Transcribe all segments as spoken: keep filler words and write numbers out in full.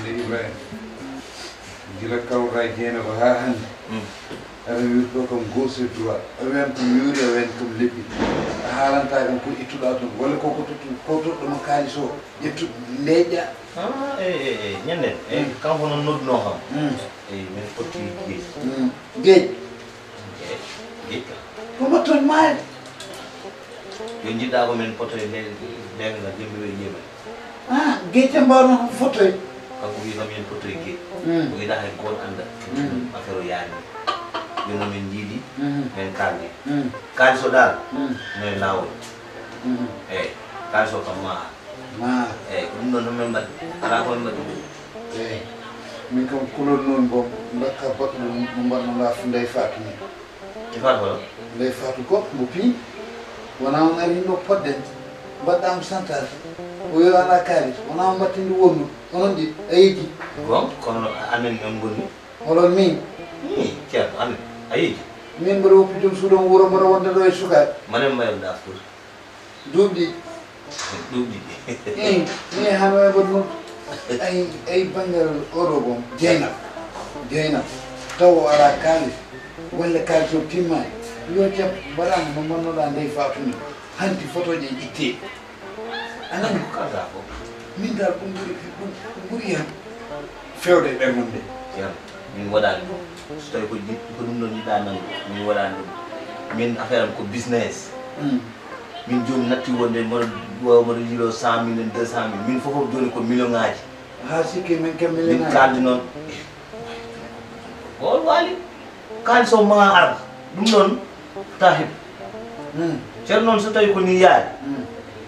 Nde Ibrahima, gila kawra e Jeynaba haa hannde, aɗa wiiri ɗo kam gauche et droit, a wiyan kam yoori, a wiyan kam lebbi, a haalanta kam ko ittuɗa toon, walla ko ko tottu, ko toɗɗo ma kaalis o, ƴettu, leeƴa. Ah, eyi, eyi, eyi, ñande, eyi, kanko noon noddunoo kam. Eyi, min potti geej. Geej? Geej, geej kam. Ko mbatton maayde? Yo njiɗɗa ko min poto e leyɗe, leyɗe ngal, yimɓe ɓe ƴeewa. Ah, geej tan mbaawno fotoy? Kanko wi kam min fotoy geej. O yiɗa hay gooto annda. Affaire o yaani. Jooni min njiidi, min kaaldi. Kaalis o daal, no e laawol. Eyi, kaalis o kam ma. Ma. Eyi, ko ɗum ɗon tan min mbaɗi. Alaa ko min mbaɗi. Eyi, min kam kulon noon mbo, mbakka baɗɗo ɗum, mo mbaɗno laa fu ndey Faatu ni. Ndey Faatu hoto? Ndey Faatu ko mo pii. Wonaa on ari ɗo podden, mbaɗɗa mo santaade. O yo alaa kaalis, wonaa on mbattindi wonnu, onon ɗi, a yejji. Bon, kono amen on ngoni. Onon min? Ni, ceerno, amen, a yejji. Min mboɗo woppi joom suudu on wuro, mboɗo wonda ɗo e sukaaɓe. Mane mbayam ɗa foti. Duuɓi ɗiɗi. Duuɓi ɗiɗi. Eyi, mi hano e mboɗo noon. Ay, ay banngal oɗo boom. Jeynaba. Jeynaba. Taw o alaa kaalis. Walla kaalis o timmaani. Yo jam mbaɗaama no mbannoɗaa ndey Faatu ni. Hanti fotooji en ittee. A nani ko kalɗaa ko? Min dal ɗum ɓuri, ɗum, ɗum ɓuri yam. Feewde e ɓernde nde. Ceerno, min waɗaani ɗum. So tawi ko ɗi-, ko ɗum ɗon yiɗaa nanngu, min waɗaani ɗum. Min affaire am ko business. Min jooni natti wonde mboɗo, mboɗo yiilo cent mille, deux cent mille. Min fof fof jooni ko million ŋaaji. Haa sikki min kam million ŋaaji. Min kaaldi noon. Ko on waali. Kaalis o ma ar. Ɗum noon, ta heɓ. Ceerno noon, so tawi ko ni yaari.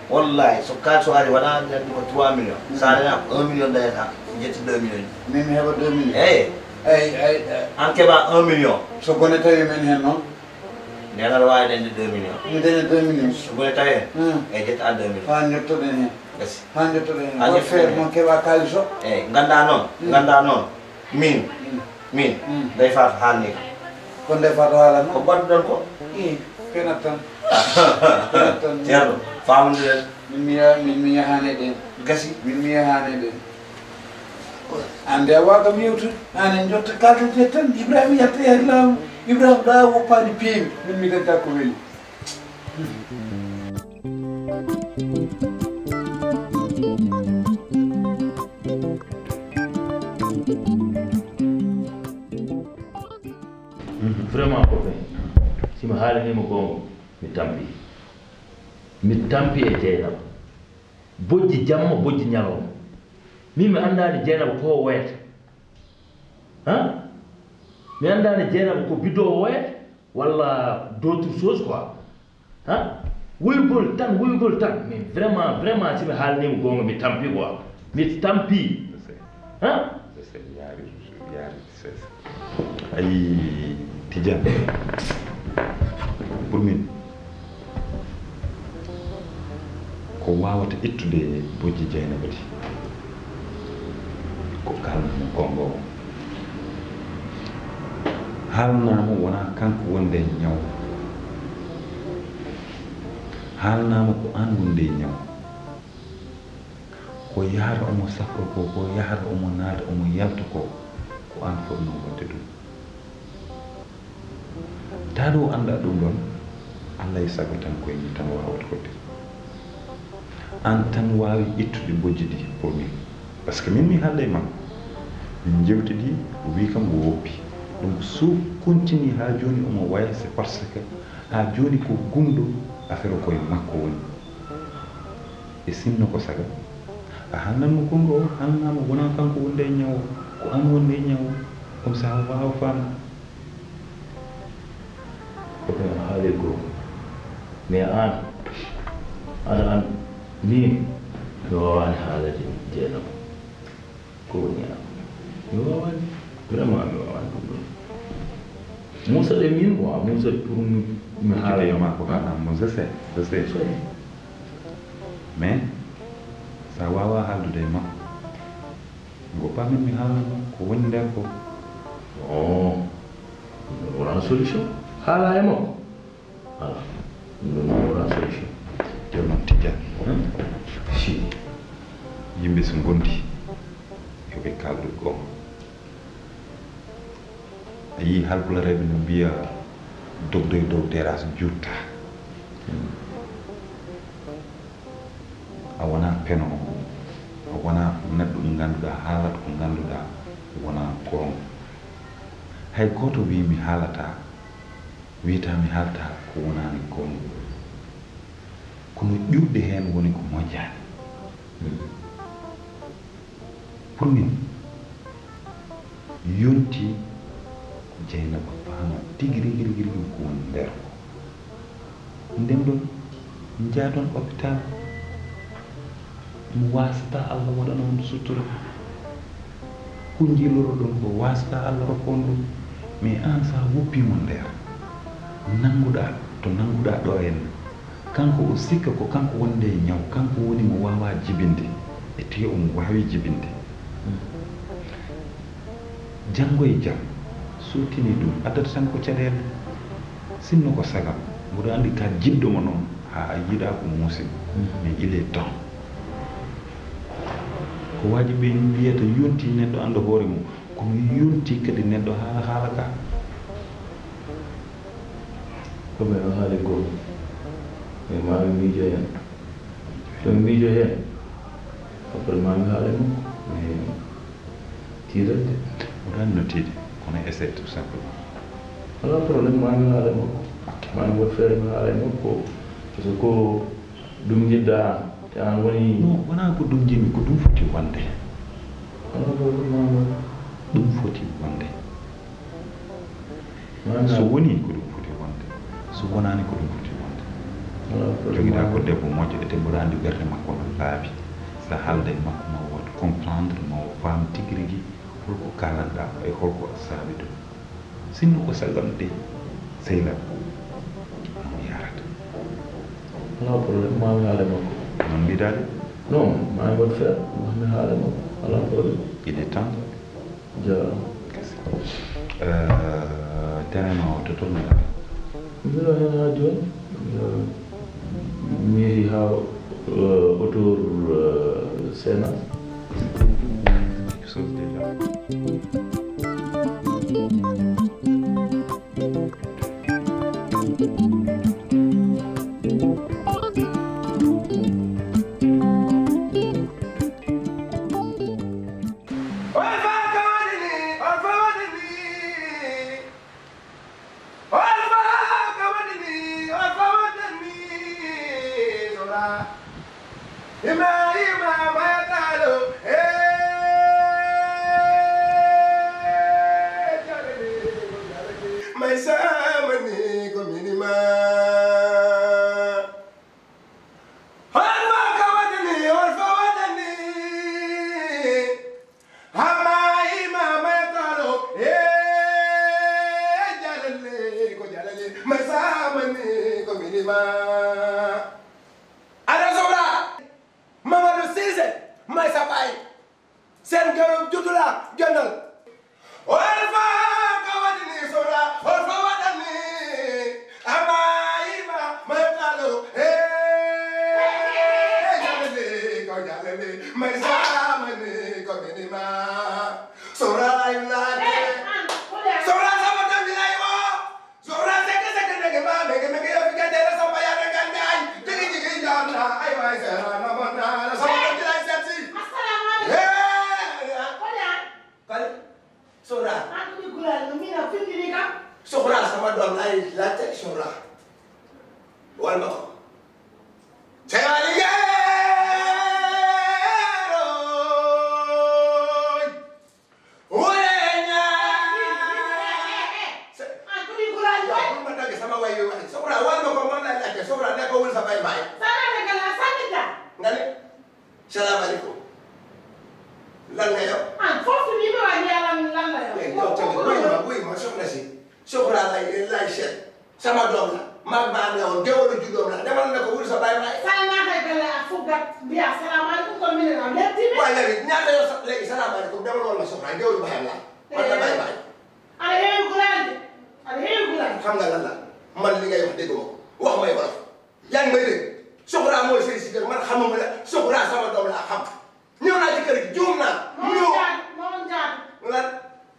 Wallahi, so kaalis o ari, waɗa nder ko trois millions. Sa rena ko un million dayata, jetti deux millions. Min mi heɓa deux millions? Eyi. Eyi, eyi, eyi. An keɓa un million. So bone tawi men heen noon? Nden aɗa waawi dañde deux millions. Mi daña deux millions. So bone tawi heen? Eyi, jetta deux millions. Haa njottoɗen heen. Gasi. Haa njottoɗen heen. Haa njottoɗen heen. Feere noon keɓa kaalis o? Eyi, ngannda noon, ngannda noon. Min, min, ndey Faatu haalni kam. Ko ndey Faatu haalan? Ko mbaɗɗon ko? Ii, fenat tan. Fenat tan. Ceerno, faamondiren. Min mi yaha, min mi yahaani e ɗeen. Gasi. Min mi yahaani e ɗeen. Aan de a waawaa kam yewtude. Aan en njotta kaltete tan. Ibrahima yalta e laamu. Ibrahima ɗa woppaani peewi. Min mi dañta ko weli. Vraiment, copain, si mi haalanii mo goonga, mi tampi. Mi tampi e Jeynaba. Bojji jamma, bojji ñalawma. Min mi anndaani Jeynaba ko o woyata. Ha? Mi anndaani Jeynaba ko biddo o woyata, walla d'autres choses quoi. Ha? Woyugol tan, woyugol tan. Mais vraiment, vraiment, si mi haalnii mo goonga, mi tampi quoi. Mi tampi. Ha? Ayi, Tidiane, pour min, ko waawata ittude bojji Jeynaba ɗi, ko kaalnaa mo goonga o. Haalnaa mo wonaa kanko wonde e ñaw. Haalnaa mo ko aan wonde e ñaw. Ko yahata omo safra ko, ko yahata omo naata, omo yalta ko, ko aan fotnoo waɗde ɗum. Taa ɗo anndaa ɗum ɗoon, Alla e sago tan ko e min tan waawata waɗde. Aan tan waawi ittude bojji ɗi pour min. Parce que min mi haalda e makko. Min njewtidi, o wii kam o woppi. Donc so continue haa jooni omo waya, c'est parce que haa jooni ko gumɗo Affaire o koye makko woni. E sinno ko saga, a haalnan mo konngol o, haalnaa mo wonaa kanko wonde e ñaw o, ko aan wonde e ñaw o. Comme ça o waawa faamde. Ko ɓe haali goo. Mais aan, aɗa aan, miin, mi waawaani haalade Jeynaba. Ko woni am? Mi waawaani. Vraiment, mi waawaani ɗum ɗoon. Muusa de miin, mo a muusa pour mi, mi haala e ma ko haala mo, je sais, je sais. Mais, so a waawaa haaldude e makko, ngoppa min mi haalna mo ko woni nder ko. Non. Ɗum ɗoon wonaa solution. Haala e makko. Voilà. Ɗum ɗoon wonaa solution. Jooni noon Tijjaan. Si yimɓe so ngondi, yo ɓe kaaldu goonga. A yii Haalpulareeɓe no mbiya dogde e dow terrasse juutta. A wonaa penoowo, a wonaa neɗɗo mo ngannduɗaa haalata ko ngannduɗaa wonaa goonga. Hay gooto wii mi haalataa, wiyataa mi haaltaa ko wonaani goonga. Kono ƴuuɗde heen woni ko moƴƴaani. Pour min, yontii ko Jeynaba faama tigi rigi rigi rigi ko woni nder ko. Ndeen ɗoon, njaadon hôpital, mo waasata Allah waɗana on sutura. Ko njiiloroɗon ko waasata Allah rokka on ɗum. Mais aan so a woppii mo nder, nannguɗaa to nannguɗaa ɗo henne. Kanko o sikka ko kanko wonde e ñaw, kanko woni mo waawaa jibinde, e tigi omo waawi jibinde. Janngo e jam, so o tinii ɗum, addata tan ko caɗeele. Sinno ko saga am, mboɗo anndi ka jiɗɗo mo noon, haa a yiɗaa ko muusin. Mais il est temps. Ko waji ɓe mbiyata yonti neɗɗo annda hoore mum, kono yonti kadi neɗɗo haala haala ka. Ko ɓe no haali goo, mais maa mi miijo heen. To mi miijo heen, après maa mi haala e makko. Mais tiiɗat de. Wonani no tiiɗi, kono essaie tout simplement. Alaa problème, maa mi haala e makko. Maa mi waɗ feere mi haala e makko. Parce que ko ɗum njiɗɗaa aan, te aan woni. Non, wonaa ko ɗum njiɗmi, ko ɗum foti wonde. Alaa problème, maa mi waɗ. Ɗum foti wonde. So wonii ko ɗum foti wonde, so wonaani ko ɗum foti wonde. Jogiɗaa ko debbo moƴƴo, ete mboɗo anndi ɓernde makko no laaɓi. So a haalda e makko ma o waɗ comprendre, ma o faam tigi rigi holko kaalanɗaa e holko saabi ɗum. Sinno ko saggam de, sehil am, no o yahrata. Alaa problème, maa mi haala e makko. Noon mbiɗaa de? Non, maa mi waɗ feere, maa mi haala e makko. Alaa problème. Il est temps. Jaaraama. Terrain ma o to tolno ɗaa? Mbiɗo heen haa jooni. Miihi haa autour Sena. May samani ko minima. Hol ma ka waɗani, hol fa waɗani? Hama ima maytalo, eh, jalale, ko jalale, may samani ko minima. Aɗa sobra, Mamadou Cissé, may sa ɓay. Sen gërëm juddu la, jëndal. Hol fa ka waɗani sobra, hol fa waɗani? Ama ima, may talo, eh, jalale, ko jalale, may samani, ko minima. Sobra la yulade. Sobra sama tambi la yo. Sobra seke seke nege ma, mege mege yo fika dere sama ya nege ngai. Jigi jigi jamna, ay way sera na mona, sama tambi la setsi. Assalamu alaikum. Eh. Kali. Sobra. An ko mi gulal no mina findini kam. Sobra sama doom lay laajte sobra. Wal ma ko. Soxna, wal ma ko, moom lay laajte. Soxna, ne ko wul sa bay mbaay. Sa naata gala, sannita. Nga ne? Salaamaaleykum. Lan nga yow? Ah, foofu nii ma waa ji, lan, lan la yow? Eh, yow tamit, wuy ma, wuy ma, soxna si. Soxna lay, lay seet. Sama doom la. Mag ma am la woon, géwélu juddoom la. Demal ne ko wul sa bay mbaay. Sa naata gala ak fuggat bi, asalaamaaleykum, kon mi ne la, lépp di. Waaye léegi, ñaata yoon sax léegi, salaamaaleykum, demal wal ma soxna, géwélu baayam la. Wala bay mbaay. Aɗa heewi gulaali de. Aɗa heewi gulaali. Xam nga lan la? Man li ngay wax dégg ma ko. Wax may wolof. Yaa ngi may dégg? Soxna mooy sëy si kër, man xamuma la. Soxna sama doom laa xam. Ñëw naa ci kër gi, juum naa. Moo ñëw. Jaadu, moo jaadu. Lan?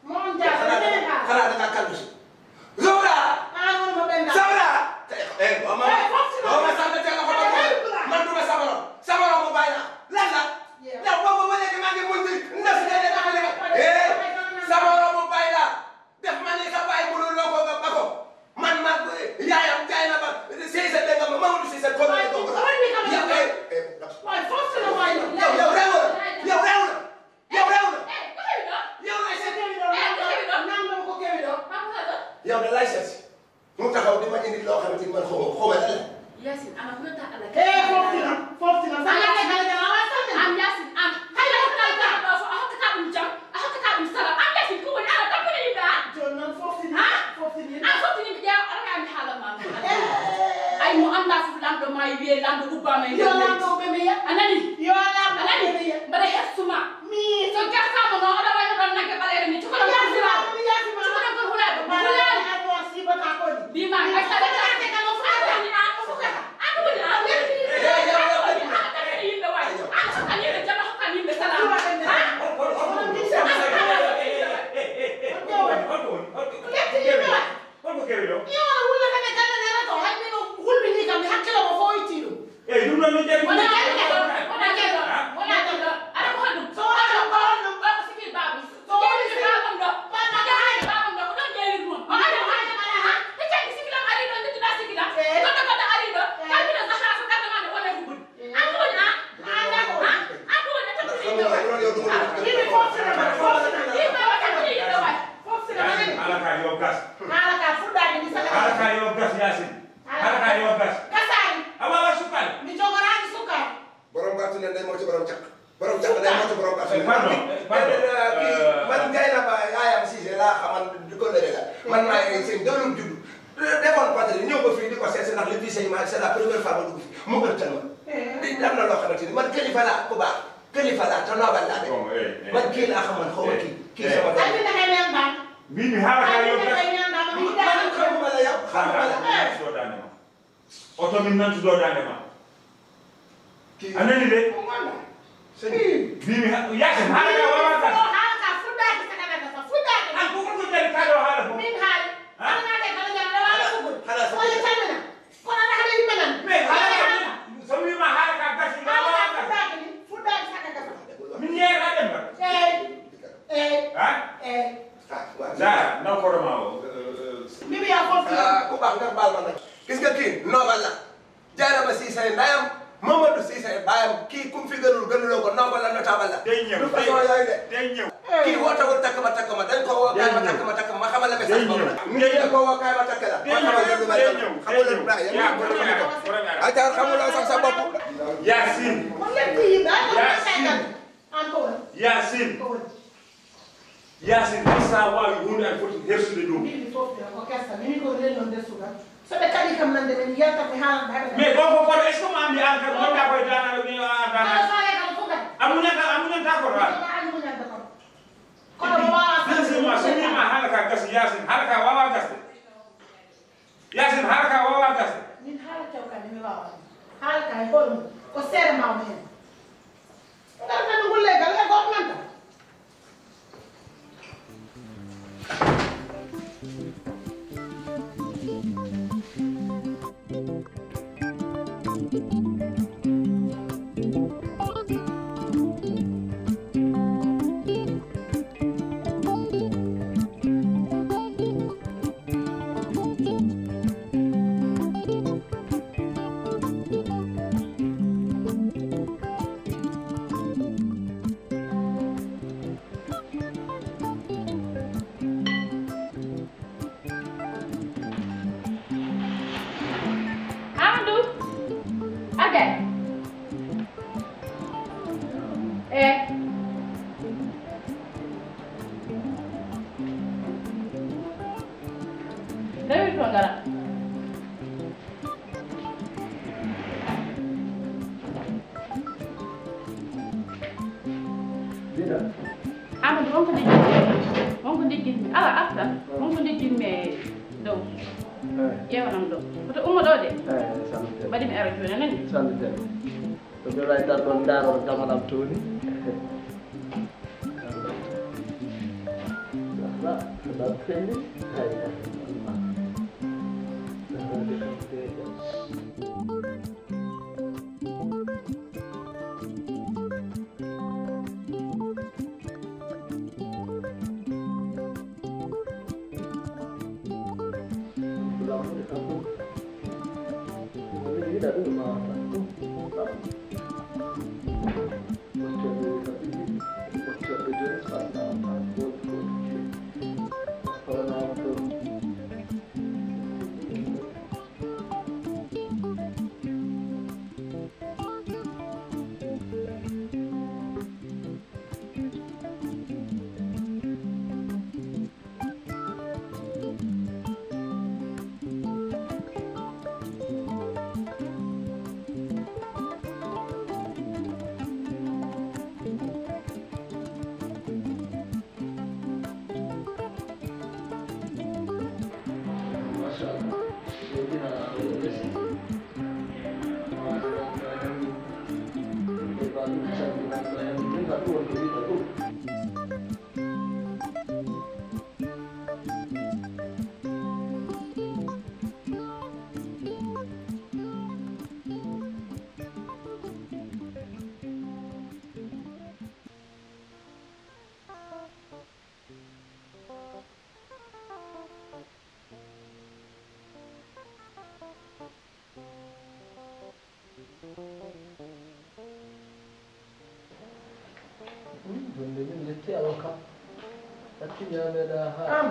Moo jaadu. Xanaa da ngaa, xanaa da ngaa kaldu si? Soxna! Ah, non, ma benn. Soxna! Eh, eh, boo ma, eh, foofu si boo ma sànni teel a ko. Eh, eh, man du ma sabaram. Sabaram mu bàyyi la. Lan la? Yow. Yow, boobu ba léegi maa ngi muñ di ndas nga ne dama ne ma. Eh, sabaram mu bàyyi la. Def ma ne sa baay mënul loo ko nga ba ko. Man ma, yaayam jaay na ma. Sëy sa dégg ma, Mamadou Cissé ko la ko. Yow, eh, eh, waaye foofu si la waay yow. Yow, yow, réew la. Yow, réew la. Yow, réew la. Yow, ay sa kewi doon. Nan la ko kewi doon. Yow da lay seet si. Mu taxaw di ma indi loo xamante ni man xaw ma, xaw ma lan la. Yacine, ana ku la tax a la. Eh, foofu si la, foofu si la. Sa nga nekk la jama wa sa. Am Yacine, am. Hay la ka ta ba so a hokka ta ɗum jam, a hokka ta ɗum sala. Am Yacine ko woni ala tappo ni da. Jon non foofu si ni. Ha? Foofu si ni. A foofu ni biya ala ka mi hala ma. Eh. Ay mo anda fu lamɗo ma wiye lamɗo ubba ma. Yo lamɗo be me ya. Anani. Yo lamɗo be me ya. Mbaɗa hersuma. Mi so gasa mo no oɗo wayno ɗon nagge ɓaleeɗo ni cukalon kon hulaaɗo. Cukalon kon hulaaɗo. Hulaaɗo. Bima ay sa daga ate kala fu ata ni a ko fukata. Ata woni a woni. Ata woni yimɓe waay. Ata hokkan yimɓe jama hokkan yimɓe salaam. Ha? Letti yimɓe waay. Holko kewi ɗo? Yo wona wulla kane galle ne rato hay mino hulɓini kam mi hakkilo mo fo itti ɗum. Eyi, ɗum ɗon min jari. Wona jari kay. Wona jari. Wona jari. Ara ko honɗum? So wona ɗum ko honɗum? Ko sikil babum. So woni sikil babum ɗo. Ko honɗum? Sikil babum ɗo. Ko ɗon ƴeewir mum. O ari o haali mala ha. Te janngi sikilam ari ɗon, ndettuɗa sikilam. Eyi. Goɗɗo goɗɗo ari ɗo. Eyi. Kalmino sahra so galle ma nde wona huɓɓude. An ko woni an? An ko woni? An ko woni? An ko woni? Yimɓe fof sene ma, fof sene ma. Yimɓe waɗa ko yimɓe waɗa. Fof sene ma. Yaasin, haala ka yo gas. Haala ka fuɗɗaade ni saka. Haala ka yo gas, Yaasin. Haala ka yo gas. Gasaani. A waawaa sukkaade. Mi jogoraani sukkaade. Borom battu nen day moƴƴo borom caq. Borom caq day moƴƴo borom battu nen. Pardon, pardon. Kii, man Dieynaba yaayam Cissé laa xaman gollere la. Man maay seen doomu juddu. Defoon patrie ñëw ba fii di ko seet si ndax li fii sëñ ma c'est la première fois ma dugg fi mu ërtal ma. Di am na loo xamante ni man kilifa laa ku baax kilifa laa te noobal laa de. Bon, eh, eh, man kii laa xamoon xaw ma kii kii sama doom. Ay, mi naka men ba. Mimi haala ka yo gas. Man xamuma la yow xamuma la. Soodani ma. Oto min nantuɗo daande ma. Kii. A nani de? Ko walla? Sëñ bi. Mimi ha-, Yaasin, haala ka waawaa gas. Haala ka fuɗɗaaki saka daga sa, fuɗɗaaki. An ko ko jari ka ɗo haala ko? Min haali. Ha? An na de kala jam na wala ko. Hala ko. Wala tamina. Kono na haala yimɓe nan. Mais haala ka, so mi ma haala ka gas, haala ka waawaa gas. Fuɗɗaaki ni, fuɗɗaaki saka daga sa. Min yeeɗa ɗen ba? Eey. Eey. Ha? Eey. Ah, waaw. Zara, naw ko ma o. Mimi yaa foofu. Ah, ku baax nga baal ma nag. Gis nga kii, noobal la. Dieynaba Cissé ndayam, Mamadou Cissé baayam, kii kum fi gënul, gënuloo ko, noobal la, notable la. Day ñëw, du façon yooyu de. Day ñëw. Kii wootewul takk ma, takk ma, dañ ko woo kaay ma takk ma, takk ma, ma xamal la message boobu nag. Nit ñi ko woo kaay ma takk la. Day ñëw, day ñëw, day ñëw. Xamul la, yaa ngi ko. Ay, taal xamuloo sax sa bopp. Yaasin. Yaasin. Yaasin. Yaasin, hay so a waawi huunde, aɗa foti hersude ɗum. Mbiɗmi fof ko kersa, mimi ko nden noon nder suka. So ɓe kaɗi kam nande, min yaltat mi haalan ɓe haɗa. Mais ɗo ko kono, est-ce que mo anndi aan kadi wonda koye daanaɗo, mi a daanaɗo? Ala faale kam fof kadi. A muñata, a muñanta kono, a? Ɗum a muñanta kono. Kono mo waawa. Deuxièmement, so wiima haala ka gasi, Yaasin, haala ka waawa gasde. Yaasin, haala ka waawaa gasde. Min haala kew ka nde mi waawaa. Haala ka e hoore mum. Ko seere mawmi heen. Ngarta no ngulle gal e gooto nanta. Eh. Dawi to ngara. Amadou, wonko ndeggin mi? Wonko ndeggin mi? Ala, artan. Wonko ndeggin mi e dow? Ƴeewanam ɗo. Koto ummo ɗo de. Mbaɗi mi ara jooni, a nani? Sande de. To mi wawi tan ɗon ndaaro damal am toni. Sahra, ko ɗon felli? Hay, Sahra de kam deeƴa. Jonde min yetti Allah kam. Tatti ñaameɗa ha. Am.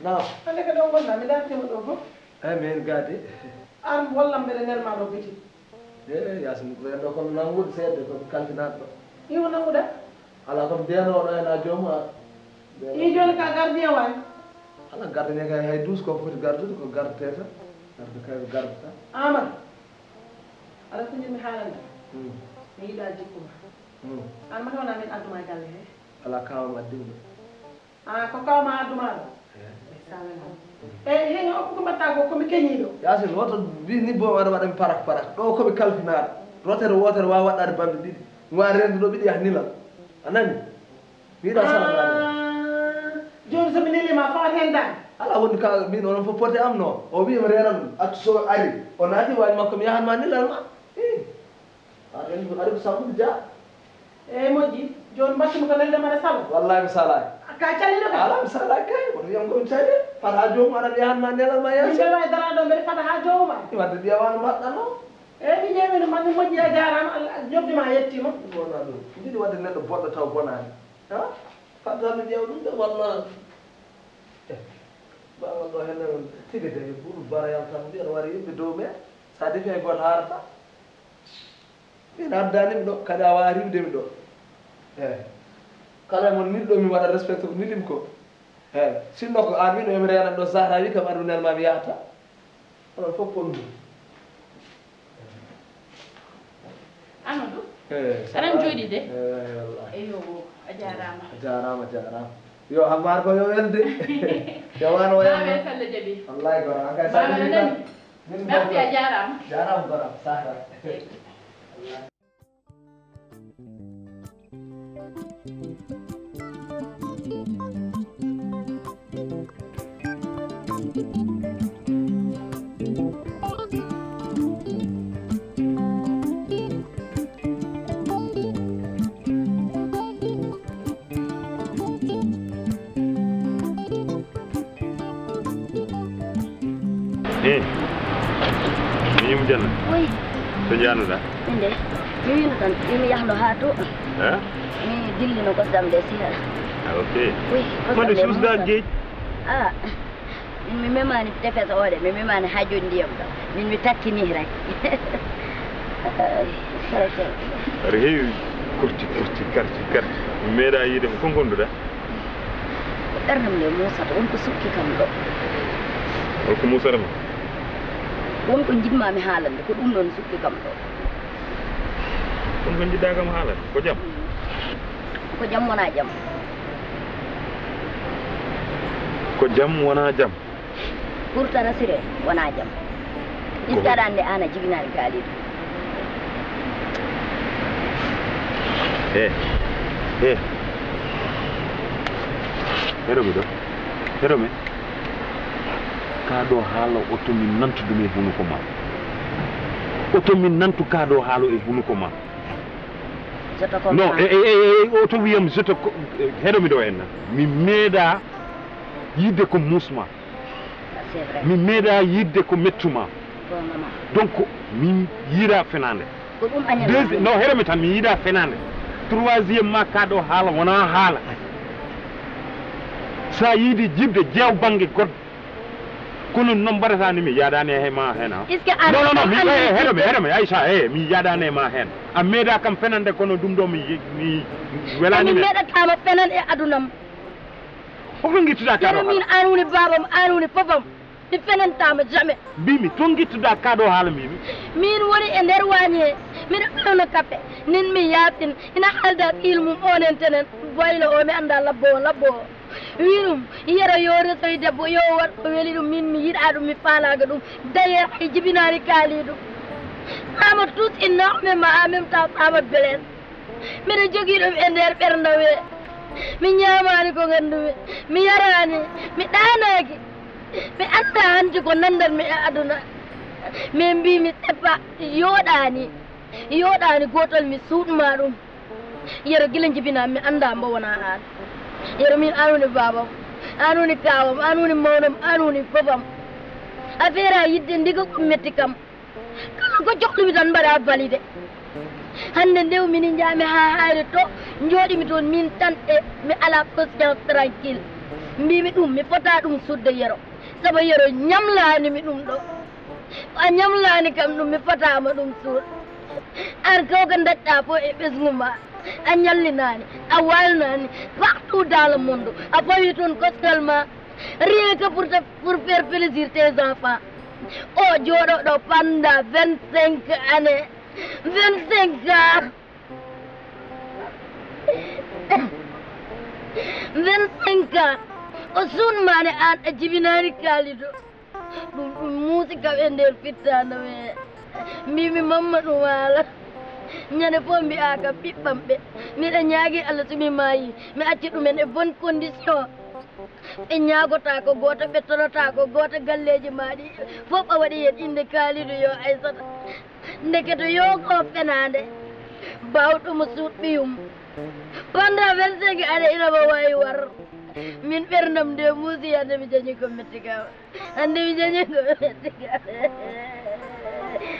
Naam. Hande ka ɗon gonɗa, mi dartima ɗo fof. Ay, min gadi. An wallam mbeɗa nelma ɗo biti. E Yaasin, ɓen ɗo kono nangude seedde, kono kalfinaɗo ɗo. Iwo nanguɗa? Ala, kono biyanoɗo en a jooma. I jooni ka gardien waay? Ala, gardien kay hay douze ko foti gardude, ko gardete tan. Garde kay ko gardata. Amadou, aɗa ko jiɗmi haalande. Hmm. Mi yiɗa jikku ma. Hmm. An mata wona min adduma e galle he? Ala, kawam addimi ɗo. Ah, ko kawma adduma ɗo? Eh. Mi salmina. Eh, hen o ko mbatta ko, ko mi keñiɗo. Yaasin, woto mbi ni bo waɗa waɗa mi parak parak. Ɗo ko mi kalfinaɗo. Rotere wotere wawa waɗɗade balɗe ɗiɗi. Mi wawa rendude ɗo ɓiɗi yaha nila. A nani? Mi yiɗa salmina. Ah, joni so mi nelima fawat hen dan? Ala, woni ka min onon fof pote am no. O wi mi renan ɗum. Accu so ari. O naati waji makko mi yahan ma nilal ma. Eh. Aɗa anndi ko ari ko Sammude Dia. Eey, moƴƴi. Jooni mbaɗtumi ko nelde mbaɗa sabu. Wallahi mi salaaki. Ka caliɗo kay? Alaa, mi salaaki kay. Woto wiyam ko mi cali. Fata haa joomum ara mi yahan ma nelal ma. Min yeeso. Mbelaa e daraade o mbeɗa fata haa joomum ara. Wadde ɓiya wano mbaɗɗa noon. Eey, mi ƴeewi no mbaɗmi, moƴƴi, a jaaraama, Allah ñobdi ma, a yettiima. Ɗum wonaa ɗum. Mbiɗi waɗde neɗɗo boɗɗo taw bonaani. Ha? Fadda mi ƴeewa ɗum de walla. Eh, baaba ɗo henne on tigi de ɓuru barayal tan mbiyan wari yimɓe dow me. Sa defi hay gooto haarata. Min addanimi ɗo, kadi a wawa riiwdemi ɗo. Eey. Kala e mon nilɗo mi waɗa respecté ko nilim ko. Eey. Sinno ko an wino yomi reenan ɗo Zahra wi kam aɗa nelma mi yahata. Onon fof ponndumi. Amadou. Eey, aɗa jooɗi de. Eey, wallahi. Eyo, a jaaraama. A jaaraama, a jaaraama. Yo Amar ko yo welde. Yo wano. Maa wano. Ɓe Salla jaɓi. Wallahi goro, an kay. Maa Salla wano jaɓi nani? Min merci, a jaaraama. Jaaraama goro, Sahra. Eh, mi Yumma Diallo. Oui. To njanuɗa? Inde, mi wino tan, yo mi yahno haa to. Eh? Mi dillino kosam de siha. Ah, ok. Oui, kosam. Mande de suusda muusa. Geej. Ah, min mi memani tefes o de, mi memani haa joni ndiyam ɗo. Min mi takkini rek. Ay, kala jam. Aɗa heewi kurti, kurti, karti, karti. Mi meeɗaa yiide ko, ko ngonduɗaa? Ɓernam nde muusata, won ko sukki kam ɗo. Hol ko muusata ma? Won ko njiɗmaa mi haalande, ko ɗum ɗon sukki kam ɗo. Won ko njiɗɗaa kam haalande, ko jam? Mm. Ko jam wonaa jam. Ko jam wonaa jam? Pour tana sire, wonaa jam. Ko iska ɗan nde ana jibinaani Kalidou. He, he. Heɗo mi ɗo. Heɗo mi. Kaa ɗo haala oto mi nantu ɗum e hunuko ma. Oto mi nantu kaa ɗo haala e hunuko ma. Je te comprends. Non, e, e, e, e, oto wiyam je te co-, e, heɗo mi ɗo en. Mi meeɗaa yiɗde ko muusma. Ça, c'est vrai. Mi meeɗaa yiɗde ko mettuma. Vraiment. Donc, mi yiɗaa fenaande. Ko ɗum añal. Deuxi-, non, heɗo mi tan, mi yiɗaa fenaande. Troisième ma, kaa ɗo haala wonaa haala. Sa yiɗi jiɓde, jeew bannge goɗɗo. Kono noon mbaɗataa ni, mi yaadaani e ma heen, ha? Est-ce que an, non, non, non, mi, an, eh, eh, heɗo mi, heɗo mi, Aïcha, eh, mi yaadaani e ma heen. A meeɗaa kam fenande, kono ɗum ɗo mi, mi welaani. Mi meeɗataama fenan e adunam. Hol ko ngittuɗaa kaa ɗo haala? Min, an woni baabam, an woni fofam. Mi fenantaama jamais. Mbimi, to ngittuɗaa kaa ɗo haala, mbimi. Min woni e nder waañ he, miɗo fewna kafe. Nin mi yaasin, ina haalda ɓiyel mum on en tenen, boylo o, mi anndaa labbo o, labbo o. Wi ɗum, Yero yo resoy debbo, yo waɗ ko weli ɗum, min mi yiɗaa ɗum, mi faalaaka ɗum. D'ailleurs, hay jibinaani Kalidou. Ama tous énormément, en même temps, ama belees. Miɗo jogii ɗum e nder ɓernde we. Mi ñaamaani ko nganndumi. Mi yaraani. Mi ɗaanaaki. Mi anndaa hanti ko nanndanmi e aduna. Min mbii mi seppa yooɗaani. Yooɗaani gootol mi suuɗmaa ɗum. Yero gila njibinaa mi anndaa mbo wonaa aan. Yero min aan woni baabam. Aan woni kaawam. Aan woni mawnam. Aan woni fofam. Affaire a yiɗde ndiga ko metti kam. Kala ko cohlumi tan mbaɗa validé. Hannde nde o mini njaami haa hayre to, njooɗimi toon min tan e mi ala conscience tranquille. Mbimi ɗum, mi fota ɗum sudde Yero. Sabu Yero ñamlaani mi ɗum ɗo. A ñamlaani kam ɗum, mi fotaama ɗum suud. An ko ko ndañɗa fof e ɓesngu ma. A ñallinaani, a waalnaani, partout dans le monde. A fawi toon koskal ma, rien que pour te, pour faire plaisir tes enfants. O jooɗo ɗo pendant vingt-cinq années. Vingt-cinq ans. Vingt-cinq ans. O suunmaani aan a jibinaani Kalidou. Ɗum, ɗum muusi kam e nder fittaande me. Mbimi mamma ɗum haala. Ñande fof mbi'a kam ɓiɓɓam ɓe. Miɗa ñaagi Allah so mi maayi, mi acca ɗumen e bonne condition. Ɓe ñaagotaako gooto, ɓe tonotaako gooto, galleeji maaɗi fof a waɗi heen innde Kalidou yo Aissata. Ndekete yo ko fenaande. Baawɗo mo suuɗ ɓiyum. Pendant vingt-cinq années ina mo waawi war. Min ɓerndam nde muusi hannde mi jañi ko metti kam. Hannde mi jañi ko metti kam.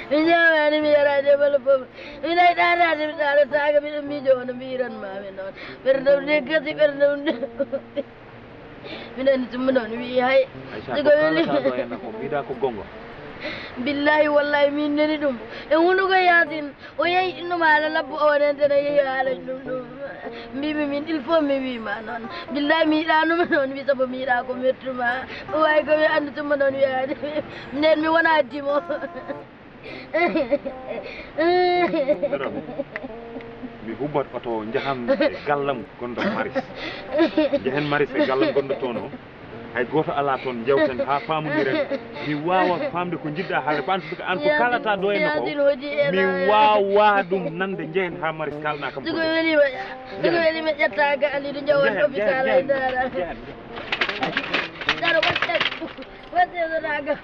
Mi ñaamaani, mi yaraani e bala fof. Mi nayi ɗaanaade, mi ɗaanataaka, miɗo miijo wano mbiiran maami noon. Ɓerndam nde gasi, ɓerndam nde. Miɗo anndi tumma noon wi'i hay. Aïcha, sigo ko weli. Kaalata ɗo henna ko mbiɗa ko gonga. Billahi wallahi min nani ɗum. E hunduko Yaasin, o yehi innoma haala labbo o wonente no yehi haala ɗum ɗum. Mbimi min il faut mi wiima noon. Billahi mi yiɗanuma noon wi sabu mi yiɗa ko mettuma. O wawi ko mi anndi tumma noon wiyaade. Nden mi wona dimo. Dorobe, mi hubat oto njahan e gallam gonɗo Maris. Njehen Maris e gallam gonɗo toon o. Hay gooto alaa toon, njewten haa faamondiren. Mi waawa faamde ko njiɗɗa haalde, ko en tout cas aan ko kaalata ɗo e no ko. Mi waawa ɗum nande, njehen haa Maris kaalna kam. Sigo welima, sigo welima ƴetta ga Alidu njawan hôpital ay dara. Daro watte. Watte so na ga.